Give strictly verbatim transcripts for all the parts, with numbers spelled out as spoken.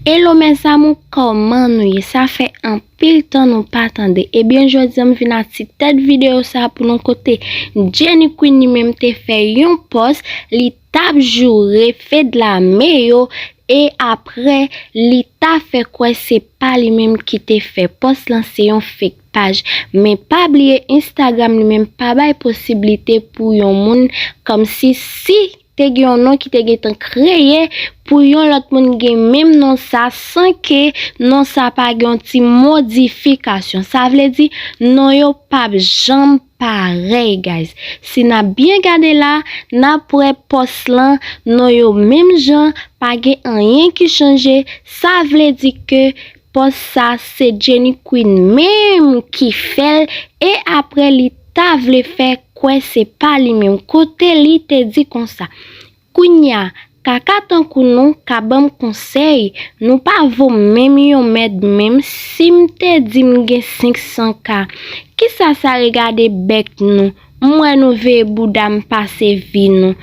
Hello mes amours, kòman nou ye? Sa fè anpil tan nou pa tande. Ebyen, jodi a m vin ak ti tèt videyo sa pou nou, kote Jenny Queen li menm te fè yon pòs, li t ap joure Fedlame yo, e apre li ta fè kwè se pa li menm ki te fè pòs lan, se yon fake paj. Men pa bliye, Instagram li menm pa bay posiblite pou yon moun, kòmsi si te gen yon non ki te gentan kreye, pou yon lòt moun gen menm non sa san ke non sa pa gen yon ti modifikasyon. Sa vle di non yo p ap janm parèy, guys. Si n ap byen gade la, n ap wè pòs lan, non yo menm jan, pa gen anyen ki chanje. Sa vle di ke pòs sa se Jenny Queen menm ki fè l, e apre li ta vle fè kwè se pa li menm, kote li te di konsa: Kounya, kaka tankou nou ka ban m konsèy, nou pa vo menm yon mèd. Menm si m te di m gen senk san K, kisa sa regade bèk nou? M wè nou veye bouda m pase vi nou.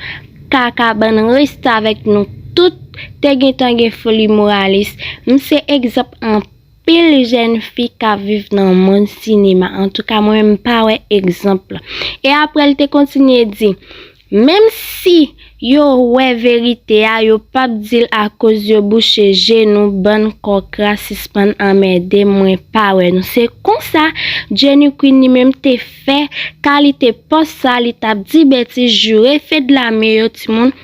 Kaka bann restavèk nou tout te gentan gen foli moralis. M se egzanp anpil jèn fi k ap viv nan mond sinema. Antouka, mwen menm m pa wè egzanp lan. E apre, l te kontinye di, menm si yo wè verite a, yo p ap di l akoz yo bouche je nou, bann kòkra, sispann anmède m, mwen pa wè nou. Se konsa, Jenny Queen li menm te fè kalite pòs sa, li t ap di betiz, joure Fedlame yo, timoun.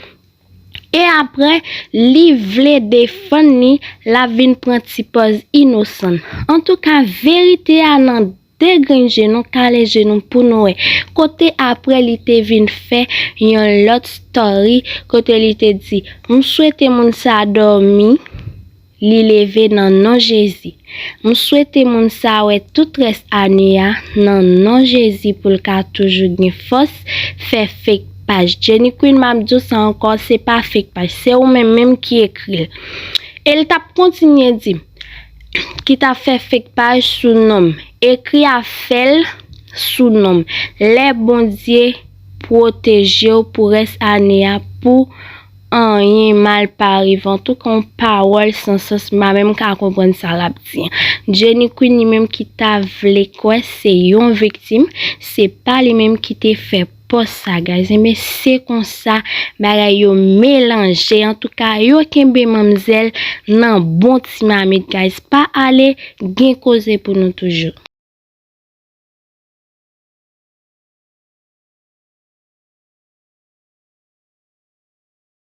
E apre, li vle defann li, l ap vin pran ti pòz inosan. Antouka, verite a nan de grenn je nou, kale je nou pou nou wè. Kote apre li te vin fè yon lòt story, kote li te di, m swete moun sa dòmi, li leve nan non Jezi. M swete moun sa wè tout rès ane a nan non Jezi pou l ka toujou gen fòs fè fake paj. Jenny Queen, m ap di w sa ankò, se pa fake paj, se ou menm menm ki ekri l. E l t ap kontinye di, ki t ap fè fake paj sou non m. Ekri a fè l sou non m. Lè Bondye pwoteje w pou rès ane a, pou anyen mal pa rive. Antouka, yon pawòl san sans, m pa menm ka konprann sa l ap di. Jenny Queen li menm ki ta vle kwè se yon viktim, se pa li menm ki te fè pòs sa, guys. Enben, se konsa bagay yo melanje. Antouka, yo kenbe manmzèl nan bon ti mamit, guys. Pa ale, gen koze pou nou toujou.